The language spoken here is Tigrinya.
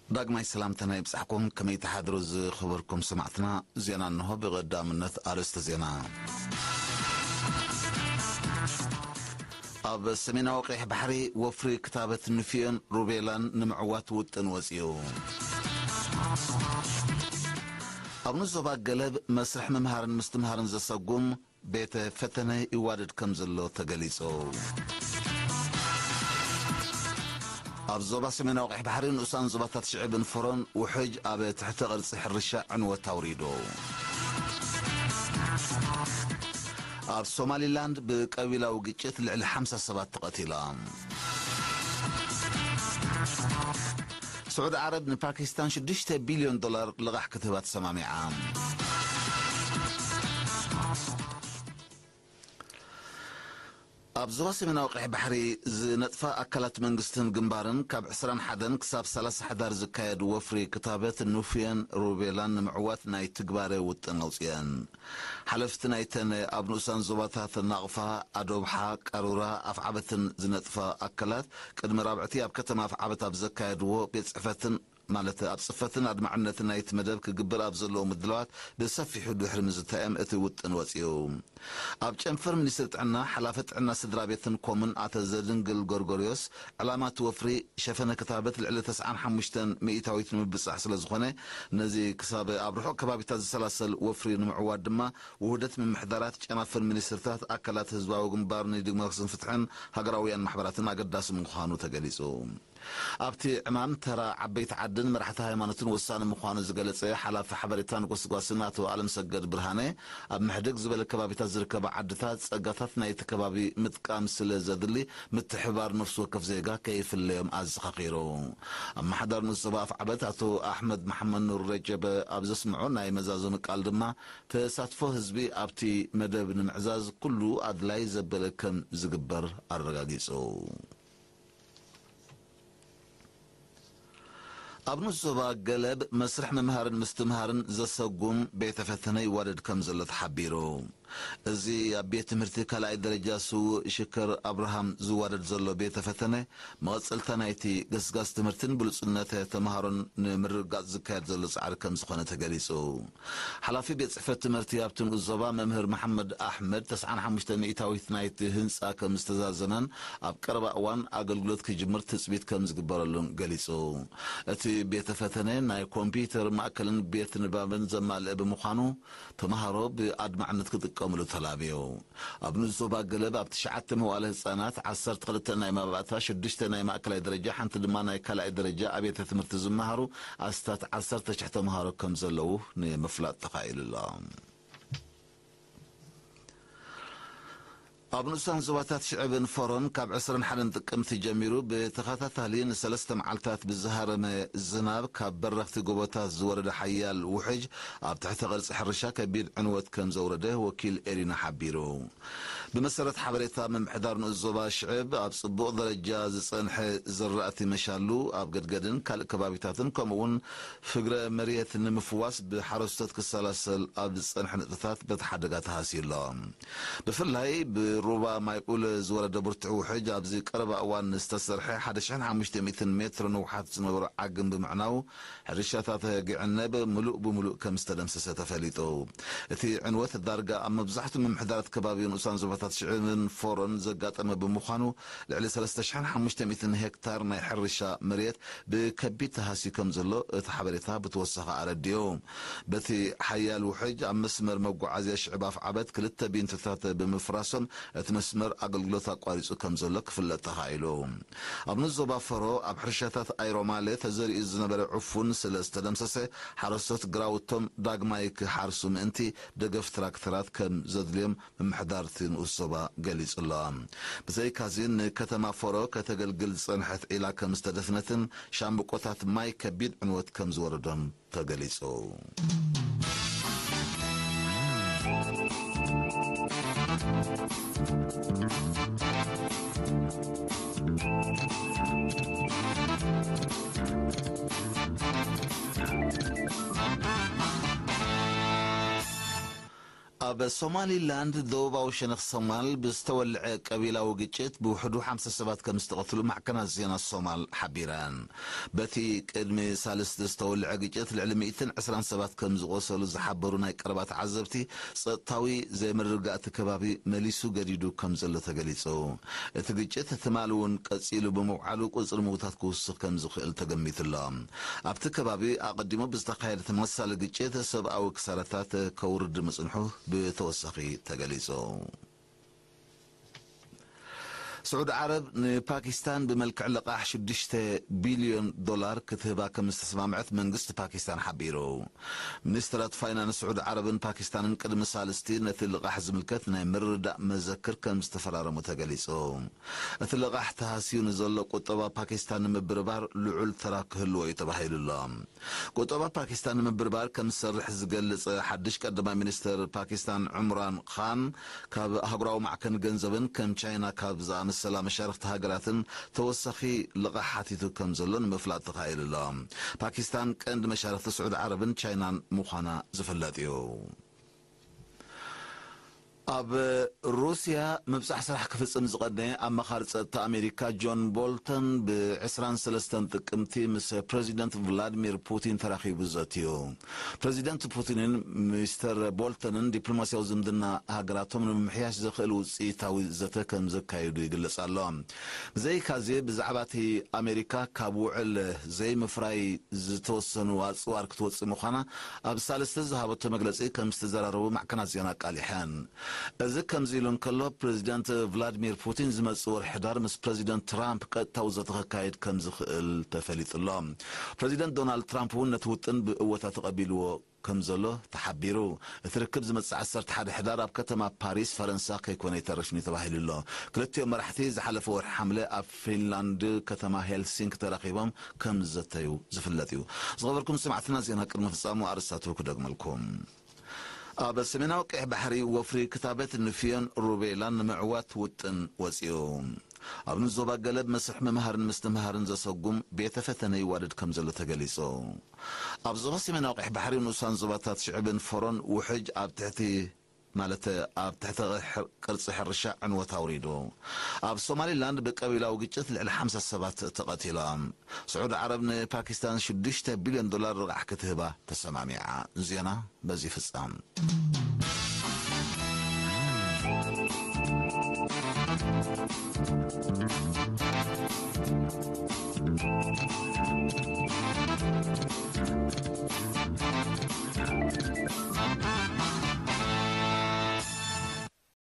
ዳግማይ ሰላምታና ይብጻሕኩም። ከመይ ትሓድሩ ዝኸበርኩም ሰማዕትና? ዜና እንሆ። ብቐዳምነት ኣርእስተ ዜና። ኣብ ሰሜናዊ ቀይሕ ባሕሪ ወፍሪ ክታበት ንፍዮን ሩቤላን ንምዕዋት ውጥን ወጺኡ። ኣብ ንዞባ ገለብ መስርሕ ምምሃርን ምስትምሃርን ዘሰጉም ቤተ ፈተነ ይዋደድ ከም ዘሎ ተገሊጹ። ኣብ ዞባ ሰሜናዊ ቀይሕ ባሕሪ ንኡሳን ዞባታት ሽዕብን ፈሮን ውሕጅ ኣብ ትሕተ ቅርጺ ሕርሻ ዕንወት ኣውሪዱ። ኣብ ሶማሊላንድ ብቀቢላዊ ግጭት ልዕሊ ሓምሳ ሰባት ተቐቲሎም። ስዑዲ ዓረብ ንፓኪስታን ሽዱሽተ ቢልዮን ዶላር ልቓሕ ክትህባ ተሰማሚዓ። ኣብ ዞባ ሰሜናዊ ቀይሕ ባሕሪ ዝነጥፋ ኣካላት መንግስትን ግንባርን ካብ ዕስራን ሓደን ክሳብ ሰላሳ ሕዳር ዝካየድ ወፍሪ ክታበት ኑፍየን ሩቤላን ንምዕዋት ናይ ትግባረ ውጥን ኣውፅአን። ሓለፍቲ ናይተን ኣብ ንኡሳን ዞባታት ናቕፋ፣ ኣዶብሓ፣ ቀሩራ፣ ኣፍዓበትን ዝነጥፋ ኣካላት ቅድሚ ራብዕቲ ኣብ ከተማ ኣፍዓበት ኣብ ዘካየድዎ ቤት ጽሕፈትን ማለት ኣብ ጽፈትን ኣድማዕነትን ናይቲ መደብ ክግበር ኣብ ዘለዎ ምድላዋት ብሰፊሑ ድሕሪ ምዝታዮም እቲ ውጥን ወጺኡ። ኣብ ጨንፈር ሚኒስትሪ ጥዕና ሓላፊ ጥዕና ስድራ ቤትን ኮምን ኣቶ ዘድንግል ጎርጎርዮስ ዕላማ እቲ ወፍሪ ሸፈነ ክታበት ልዕሊ ተስዓን ሓሙሽተን ሚእታዊት ንምብጻሕ ስለ ዝኾነ ነዚ ክሳብ ኣብ ርሑቕ ከባቢታት ዝሰላሰል ወፍሪ ንምዕዋት ድማ ውህደት ምምሕዳራት ጨናፍር ሚኒስትርታት ኣካላት ህዝባዊ ግንባር ንዲሞክራስን ፍትሕን ሃገራውያን ማሕበራትን ኣገዳሲ ምዃኑ ተገሊጹ። ኣብቲ ዕማም ተራ ዓበይቲ ዓድን መራሕቲ ሃይማኖትን ወሳኒ ምዃኑ ዝገለጸ ሓላፊ ሓበሬታን ጎስጓስን ኣቶ ኣለምሰገድ ብርሃነ፣ ኣብ ምሕድግ ዝበለ ከባቢታት ዝርከባ ዓድታት ጸጋታት ናይቲ ከባቢ ምጥቃም ስለ ዘድሊ ምትሕብባር ነፍሲ ወከፍ ዜጋ ከይፍለዮም ኣዘኻኺሩ። ኣመሓዳሪ ንኡስ ዞባ ኣፍዓበት ኣቶ ኣሕመድ መሓመድ ኑር ረጀበ ኣብ ዘስምዖ ናይ መዛዘሚ ቃል ድማ ተሳትፎ ህዝቢ ኣብቲ መደብ ንምዕዛዝ ኩሉ ኣድላይ ዘበለ ከም ዝግበር ኣረጋጊጹ። ኣብ ንኡስ ዞባ ገለብ መስርሕ ምምሃርን ምስትምሃርን ዘሰጉም ቤተ ፈተነ ይዋደድ ከም ዘሎ ተሓቢሩ። እዚ ኣብ ቤት ትምህርቲ ካልኣይ ደረጃ ስዉእ ሽከር ኣብርሃም ዝዋደድ ዘሎ ቤተ ፈተነ መቐጸልታ ናይቲ ገስጋስ ትምህርትን ብሉጽነት ተምሃሮን ንምርግጋጽ ዝካየድ ዘሎ ጻዕሪ ከም ዝኾነ ተገሊጹ። ሓላፊ ቤት ጽሕፈት ትምህርቲ ኣብቲ ንኡስ ዞባ መምህር መሓመድ ኣሕመድ ተስዓን ሓሙሽተ ሚእታዊት ናይቲ ህንጻ ከም ዝተዛዘመን ኣብ ቀረባ እዋን ኣገልግሎት ክጅምር ትጽቢት ከም ዝግበረሉን ገሊጹ። እቲ ቤተ ፈተነ ናይ ኮምፒውተር ማእከልን ቤት ንባብን ዘማልአ ብምዃኑ ተምሃሮ ብኣድማዕነት ክጥቀምሉ ተላብዩ። ኣብ ንኡስ ዞባ ገለብ ኣብ ትሽዓተ መዋእለ ህጻናት፣ ዓሰርተ ክልተ ናይ መባእታ፣ ሽዱሽተ ናይ ማእከላይ ደረጃ፣ ሓንቲ ድማ ናይ ካልኣይ ደረጃ ኣብያተ ትምህርቲ ዝመሃሩ ኣስታት ዓሰርተ ሽሕ ተምሃሮ ከም ዘለዉ ንምፍላጥ ተኻኢሉ ኣሎ። ኣብ ንኡሳን ዞባታት ሽዕብን ፈሮን ካብ ዕስራን ሓደን ጥቅምቲ ጀሚሩ ብተኸታታሊ ንሰለስተ መዓልታት ብዝሃረመ ዝናብ ካብ በረኽቲ ጎቦታት ዝወረደ ሓያል ውሕጅ ኣብ ትሕተ ቅርጺ ሕርሻ ከቢድ ዕንወት ከም ዘውረደ ወኪል ኤሪና ሓቢሩ። ብመሰረት ሓበሬታ ምምሕዳር ንኡስ ዞባ ሽዕብ ኣብ ጽቡቕ ደረጃ ዝጸንሐ ዝራእቲ መሻሉ ኣብ ገድገድን ካልእ ከባቢታትን ከምኡውን ፍግረ መሬት ንምፍዋስ ብሓረስቶት ክሰላሰል ኣብ ዝጸንሐ ንጥፈታት በቲ ሓደጋ ተሃስዩ ኣሎ። ብፍላይ ብሩባ ማይ ኡለ ዝወረደ ብርቱዕ ውሕጅ ኣብዚ ቀረባ እዋን ዝተሰርሐ ሓደ ሽሕን ሓሙሽተ ሚእትን ሜትሮ ንውሓት ዝነበሮ ዓግን ብምዕናው ሕርሻታት ግዕነብ ምሉእ ብምሉእ ከም ዝተደምሰሰ ተፈሊጡ። እቲ ዕንወት ዳርጋ ኣብ መብዛሕትኡ ምምሕዳራት ከባቢ ንኡሳን ዞባታት ሽዕብን ፎሮን ዘጋጠመ ብምዃኑ ልዕሊ ሰለስተ ሽሕን ሓሙሽተ ሚእትን ሄክታር ናይ ሕርሻ መሬት ብከቢድ ተሃስዩ ከም ዘሎ እቲ ሓበሬታ ብተወሳኺ ኣረዲኡ። በቲ ሓያል ውሕጅ ኣብ መስመር መጓዓዝያ ሽዕብ ኣፍዓበት ክልተ ቢንቶታት ብምፍራሶም እቲ መስመር ኣገልግሎት ኣቋሪጹ ከም ዘሎ ክፍለጥ ተኻኢሉ። ኣብ ንዞባ ፈሮ ኣብ ሕርሻታት ኣይሮማለ ተዘሪኡ ዝነበረ ዕፉን ስለ ዝተደምሰሰ ሓረስቶት ግራውቶም ዳግማይ ክሓርሱ ምእንቲ ደገፍ ትራክተራት ከም ዘድልዮም ምምሕዳር እቲ ንኡስ ዞባ ገሊጹ ኣሎ። ብዘይካዚ ንከተማ ፈሮ ከተገልግል ዝጸንሐት ዒላ ከም ዝተደፍነትን ሻምብቆታት ማይ ከቢድ ዕንወት ከም ዝወረዶም ተገሊጹ። ኣብ ሶማሊላንድ ደቡባዊ ሸነኽ ሶማል ብዝተወልዐ ቀቢላዊ ግጭት ብውሕዱ ሓምሳ ሰባት ከም ዝተቐትሉ ማዕከናት ዜና ሶማል ሓቢረን። በቲ ቅድሚ ሳልስቲ ዝተወልዐ ግጭት ልዕሊ ሚእትን ዕስራን ሰባት ከም ዝቖሰሉ ዝሓበሩ ናይ ቀረባ ተዓዘብቲ፣ ጸጥታዊ ዘይምርግጋእ እቲ ከባቢ መሊሱ ገዲዱ ከም ዘሎ ተገሊጹ። እቲ ግጭት ትማሊ እውን ቀጺሉ ብምውዓሉ ቁጽሪ ምውታት ክውስኽ ከም ዝኽእል ተገሚቱ ኣሎ። ኣብቲ ከባቢ ኣቐዲሙ ብዝተኻየደ ተመሳሳሊ ግጭት ሰብኣዊ ክሳራታት ከውርድ ምጽንሑ ብተወሳኺ ተገሊጹ። ስዑድ ዓረብ ንፓኪስታን ብመልክዕ ልቓሕ ሽዱሽተ ቢልዮን ዶላር ክትህባ ከም ዝተሰማምዐት መንግስቲ ፓኪስታን ሓቢሩ። ሚኒስትራት ፋይናንስ ስዑድ ዓረብን ፓኪስታንን ቅድሚ ሳልስቲ ነቲ ልቓሕ ዝምልከት ናይ ምርድዳእ መዘክር ከም ዝተፈራረሙ ተገሊጹ። እቲ ልቓሕ ተሃስዩ ንዘሎ ቁጠባ ፓኪስታን ንምብርባር ልዑል ተራ ክህልዎ እዩ ተባሂሉ ኣሎ። ቁጠባ ፓኪስታን ንምብርባር ከም ዝሰርሕ ዝገልጽ ሓድሽ ቀዳማይ ሚኒስትር ፓኪስታን ዑምራን ኻን፣ ካብ ኣህጉራዊ ማዕከን ገንዘብን ከም ቻይና ካብ ዝኣመሰላ መሻርኽቲ ሃገራትን ተወሳኺ ልቓሕ ሓቲቱ ከም ዘሎ ንምፍላጥ ተኻኢሉ ኣሎ። ፓኪስታን ቀንዲ መሻርኽቲ ስዑድ ዓረብን ቻይናን ምዃና ዝፍለጥ እዩ። ኣብ ሩስያ ምብጻሕ ስራሕ ክፍጽም ዝቐነየ ኣማኻሪ ጸጥታ ኣሜሪካ ጆን ቦልተን ብ ዕስራን ሰለስተን ጥቅምቲ ምስ ፕረዚደንት ቭላድሚር ፑቲን ተራኺቡ ዘትዩ። ፕረዚደንት ፑቲንን ሚስተር ቦልተንን ዲፕሎማስያዊ ዝምድና ሃገራቶም ንምምሕያሽ ዘኽእል ውጽኢታዊ ዘተ ከም ዘካየዱ ይግለጽ ኣሎ። ብዘይካዚ ብዛዕባ እቲ ኣሜሪካ ካብ ውዕል ዘይምፍራይ ዝተወሰኑ ኣጽዋር ክትወጽእ ምዃና ኣብ ሳልስቲ ዝሃበቶ መግለጺ ከም ዝተዘራረቡ ማዕከናት ዜና ኣቃሊሐን። እዚ ከምዚ ኢሉ እንከሎ፣ ፕረዚደንት ቭላድሚር ፑቲን ዝመጽእ ወርሒ ሕዳር ምስ ፕረዚደንት ትራምፕ ቀጥታዊ ዘተ ከካይድ ከም ዝኽእል ተፈሊጡ ኣሎ። ፕረዚደንት ዶናልድ ትራምፕ እውን ነቲ ውጥን ብእወታ ተቐቢልዎ ከም ዘሎ ተሓቢሩ። እቲ ርክብ ዝመጽእ ዓሰርተ ሓደ ሕዳር ኣብ ከተማ ፓሪስ ፈረንሳ ከይኮነ ይተርፍን እዩ ተባሂሉ ኣሎ። ክልቲኦም መራሕቲ ዝሓለፈ ወርሒ ሓምለ ኣብ ፊንላንድ ከተማ ሄልሲንክ ተራኺቦም ከም ዝዘተዩ ዝፍለጥ እዩ። ዝኸበርኩም ሰማዕትና፣ ዜና ቅድሚ ፍጻሙ ኣርእስታቱ ክደግመልኩም። ኣብ ሰሜናዊ ቀይሕ ባሕሪ ወፍሪ ክታበት ንፍዮን ሩቤላን ንምዕዋት ውጥን ወጺኡ። ኣብ ንዞባ ገለብ መስርሕ ምምሃርን ምስትምሃርን ዘሰጉም ቤተ ፈተነ ይዋደድ ከም ዘሎ ተገሊጹ። ኣብ ዞባ ሰሜናዊ ቀይሕ ባሕሪ ንኡሳን ዞባታት ሽዕብን ፈሮን ውሕጅ ኣብ ትሕቲ ማለት ኣብ ትሕቲ ቅርጺ ሕርሻ ዕንወት ኣውሪዱ። ኣብ ሶማሊላንድ ብቀቢላዊ ግጭት ልዕሊ ሓምሳ ሰባት ተቐቲሎም። ስዑድ ዓረብ ንፓኪስታን ሽዱሽተ ቢልዮን ዶላር ርቓሕ ክትህባ ተሰማሚዓ። ዜና በዚ ፍጻም።